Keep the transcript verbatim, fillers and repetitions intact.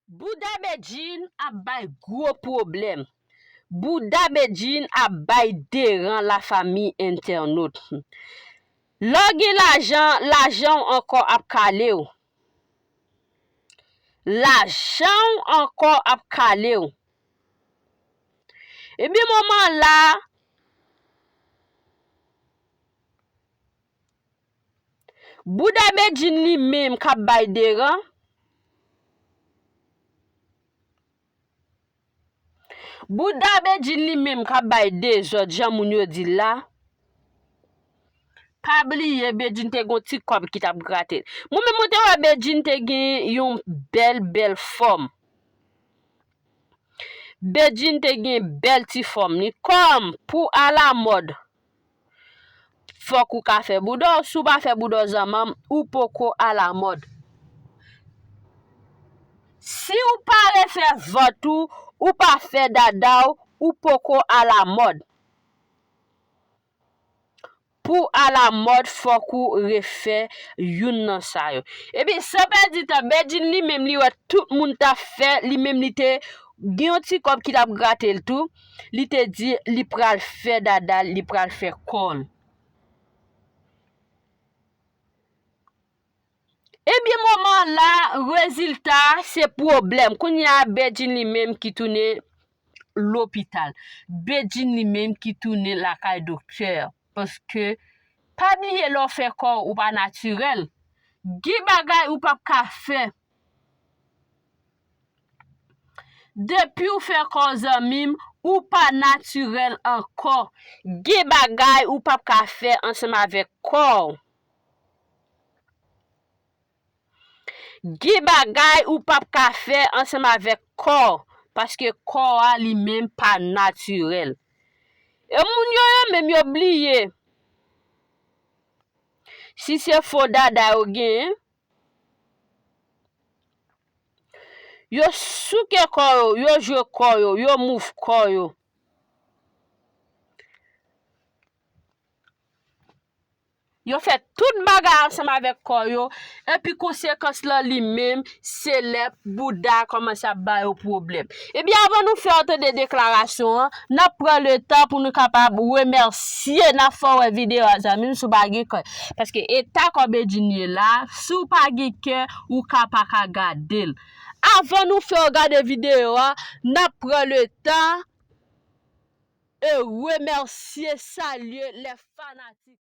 Bouda Bedjine ap bay gwo pwoblèm. Bouda Bedjine ap bay deran, lafanmi entènot. Lè w gen lajan, lajan w ankò ap kale w. Lajan w ankò ap kale w. Ebyen, moman la, Bouda Bedjine li menm k ap bay deran. Bouda Bedjine li menm k ap bay dezòd, jan moun yo di l la. Pa bliye, Bedjine te gon ti kòb ki t ap grate l. Mwen menm, mwen te wè Bedjine te gen yon bèl, bèl fòm. Bedjine te gen bèl ti fòm li. Kòm pou alamòd, fòk ou ka fè bouda w. Si w pa fè bouda w, zanmanm, ou poko alamòd. Si w pa refè vant ou, ou pa fè dada w, ou poko alamòd. Pou alamòd, fòk ou refè youn nan sa yo. Epi, san pèdi tan, Bedjine li menm, li wè tout moun t ap fè, li menm li te gen yon ti kòb ki t ap grate l tou. Li te di li pral fè dada l, li pral fè kò l. Ebyen, moman la, rezilta, se pwoblèm. Kounye a, Bedjine li menm ki tounen lopital. Bedjine li menm ki tounen lakay doktè. Paske, pa bliye, lè w fè kò w, ou pa natirèl. Gen bagay ou p ap ka fè. Depi w fè kò w, zanmi m, ou pa natirèl ankò. Gen bagay ou p ap ka fè ansanm avèk kò w. Gen bagay ou p ap ka fè ansanm avèk kò w, paske kò a li menm pa natirèl. E moun yo, yo menm, yo bliye si se fo dada yo genyen. Yo souke kò yo, yo jwe kò yo, yo mouv kò yo. Yo fè tout bagay ansanm avèk kò yo, epi konsekans lan li menm, se lè bouda a kòmanse ap ba yo pwoblèm. Ebyen, avan nou fè yo tande deklarasyon an, n ap pran letan pou nou kapab remèsye, n ap fè w wè videyo a, zanmi m, si w pa gen kò. Paske eta kò Bedjine ye la, si w pa gen kè, ou ka pa ka gade l. Avan nou fè w gade videyo a, n ap pran letan e remèsye, salye lè fanatik.